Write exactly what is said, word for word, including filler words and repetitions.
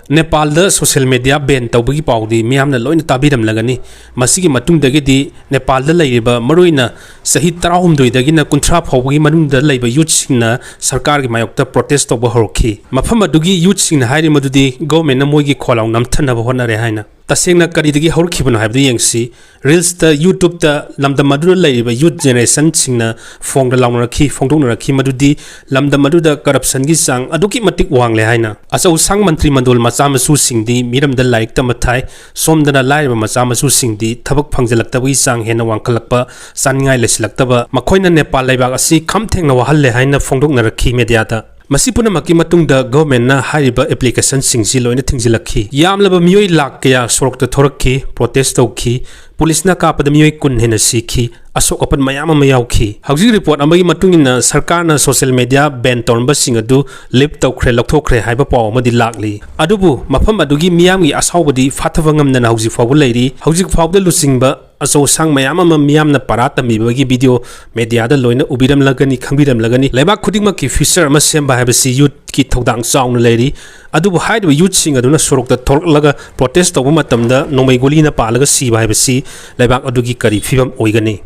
ꯅꯦꯄꯥꯜꯗ social media ban ꯇꯧꯕꯒꯤ ꯄꯥꯎꯗꯤ ꯃꯤꯌꯥꯝꯅ ꯂꯣꯏꯅ ꯇꯥꯕꯤꯔꯝꯂꯒꯅꯤ꯫ ꯃꯁꯤꯒꯤ ꯃꯇꯨꯡꯗꯒꯤꯗꯤ ꯅꯦꯄꯥꯜꯗ ꯂꯩꯔꯤꯕ ꯃꯔꯨꯑꯣꯏꯅ ꯆꯍꯤ ꯇꯔꯥꯍꯨꯝꯗꯣꯏꯗꯒꯤꯅ ꯀꯨꯟꯊ꯭ꯔꯥ ꯐꯥꯎꯕꯒꯤ ꯃꯅꯨꯡꯗ ꯂꯩꯕ youthꯁꯤꯡꯅ ꯁꯔꯀꯥꯔꯒꯤ ꯃꯥꯌꯣꯛꯇ protest ꯇꯧꯕ ꯍꯧꯔꯛꯈꯤ꯫ ꯃꯐꯝ ꯑꯗꯨꯒꯤ youthꯁꯤꯡꯅ ꯍꯥꯏꯔꯤ ꯃꯗꯨꯗꯤ governmentꯅ ꯃꯣꯏꯒꯤ ꯈꯣꯜꯂꯥꯎ ꯅꯝꯊꯅꯕ ꯍꯣꯠꯅꯔꯦ ꯍꯥꯏꯅ꯫ ꯇꯁꯦꯡꯅ ꯀꯔꯤꯗꯒꯤ ꯍꯧꯔꯛꯈꯤꯕꯅꯣ ꯍꯥꯏꯕꯗꯨ ꯌꯦꯡꯁꯤ꯫ Reelsꯇ, YouTubeꯇ ꯂꯝꯗꯝ ꯑꯗꯨꯗ ꯂꯩꯔꯤꯕ youth generationꯁꯤꯡꯅ ꯐꯣꯡꯗ ꯂꯥꯎꯅꯔꯛꯈꯤ, ꯐꯣꯡꯗꯣꯛꯅꯔꯛꯈꯤ ꯃꯗꯨꯗꯤ ꯂꯝꯗꯝ ꯑꯗꯨꯗ corruptionꯒꯤ ꯆꯥꯡ ꯑꯗꯨꯛꯀꯤ ꯃꯇꯤꯛ ꯋꯥꯡꯂꯦ ꯍꯥꯏꯅ꯫ ꯑꯆꯧ ꯑꯁꯥꯡ ꯃꯟꯇ꯭ꯔꯤ ꯃꯟꯗꯣꯜ ꯃꯆꯥ ꯃꯁꯨꯁꯤꯡꯗꯤ ꯃꯤꯔꯝꯗ ꯂꯥꯏꯔꯤꯛ ꯇꯝꯕ ꯊꯥꯏ, ꯁꯣꯝꯗꯅ ꯂꯥꯏꯔꯕ ꯃꯆꯥ ꯃꯁꯨꯁꯤꯡꯗꯤ ꯊꯕꯛ ꯐꯪꯖꯜꯂꯛꯇꯕꯒꯤ ꯆꯥꯡ ꯍꯦꯟꯅ ꯋꯥꯡꯈꯠꯂꯛꯄ, ꯆꯥꯅꯤꯡꯉꯥꯏ ꯂꯩꯁꯤꯜꯂꯛꯇꯕ, ꯃꯈꯣꯏꯅ ꯅꯦꯄꯥꯜ ꯂꯩꯕꯥꯛ ꯑꯁꯤ ꯈꯝ ꯊꯦꯡꯅ ꯋꯥꯍꯜꯂꯦ ꯍꯥꯏꯅ ꯐꯣꯡꯗꯣꯛꯅꯔꯛꯈꯤ mediaꯗ꯫ ꯃꯁꯤ ꯄꯨꯝꯅꯃꯛꯀꯤ ꯃꯇꯨꯡꯗ governmentꯅ ꯍꯥꯏꯔꯤꯕ applicationꯁꯤꯡꯁꯤ ꯂꯣꯏꯅ ꯊꯤꯡꯖꯤꯜꯂꯛꯈꯤ꯫ ꯌꯥꯝꯂꯕ ꯃꯤꯑꯣꯏ ꯂꯥꯈ ꯀꯌꯥ ꯁꯣꯔꯣꯛꯇ ꯊꯣꯔꯛꯈꯤ, protest ꯇꯧꯈꯤ, ꯄꯨꯂꯤꯁꯅ ꯀꯥꯞꯄꯗ ꯃꯤꯑꯣꯏ ꯀꯨꯟ ꯍꯦꯟꯅ ꯁꯤꯈꯤ, ꯑꯁꯣꯛ ꯑꯄꯟ ꯃꯌꯥꯝ ꯑꯃ ꯌꯥꯎꯈꯤ꯫ ꯍꯧꯖꯤꯛ report ꯑꯃꯒꯤ ꯃꯇꯨꯡ ꯏꯟꯅ ꯁꯔꯀꯥꯔꯅ social media ban ꯇꯧꯔꯝꯕꯁꯤꯡ ꯑꯗꯨ lift ꯇꯧꯈ꯭ꯔꯦ, ꯂꯧꯊꯣꯛꯈ꯭ꯔꯦ ꯍꯥꯏꯕ ꯄꯥꯎ ꯑꯃꯗꯤ ꯂꯥꯛꯂꯤ꯫ ꯑꯗꯨꯕꯨ ꯃꯐꯝ ꯑꯗꯨꯒꯤ ꯃꯤꯌꯥꯝꯒꯤ ꯑꯁꯥꯎꯕꯗꯤ ꯐꯥꯊꯕ ꯉꯝꯗꯅ ꯍꯧꯖꯤꯛ ꯐꯥꯎꯕ ꯂꯩꯔꯤ꯫ ꯍꯧꯖꯤꯛ ꯐꯥꯎꯕꯗ ꯂꯨꯆꯤꯡꯕ ꯑꯆꯧ ꯑꯁꯥꯡ ꯃꯌꯥꯝ ꯑꯃ ꯃꯤꯌꯥꯝꯅ ꯄꯔꯥ ꯇꯝꯕꯤꯕꯒꯤ video mediaꯗ ꯂꯣꯏꯅ ꯎꯕꯤꯔꯝꯂꯒꯅꯤ, ꯈꯪꯕꯤꯔꯝꯂꯒꯅꯤ꯫ ꯂꯩꯕꯥꯛ ꯈꯨꯗꯤꯡꯃꯛꯀꯤ future ꯑꯃ ꯁꯦꯝꯕ ꯍꯥꯏꯕꯁꯤ youthꯀꯤ ꯊꯧꯗꯥꯡ ꯆꯥꯎꯅ ꯂꯩꯔꯤ꯫ ꯑꯗꯨꯕꯨ ꯍꯥꯏꯔꯤꯕ youthꯁꯤꯡ ꯑꯗꯨꯅ ꯁꯣꯔꯣꯛꯇ ꯊꯣꯛꯂꯛꯂꯒ protest ꯇꯧꯕ ꯃꯇꯝꯗ ꯅꯣꯡꯃꯩ ꯒꯨꯂꯤꯅ ꯄꯥꯜꯂꯒ ꯁꯤꯕ ꯍꯥꯏꯕꯁꯤ ꯂꯩꯕꯥꯛ ꯑꯗꯨꯒꯤ ꯀꯔꯤ ꯐꯤꯕꯝ ꯑꯣꯏꯒꯅꯤ?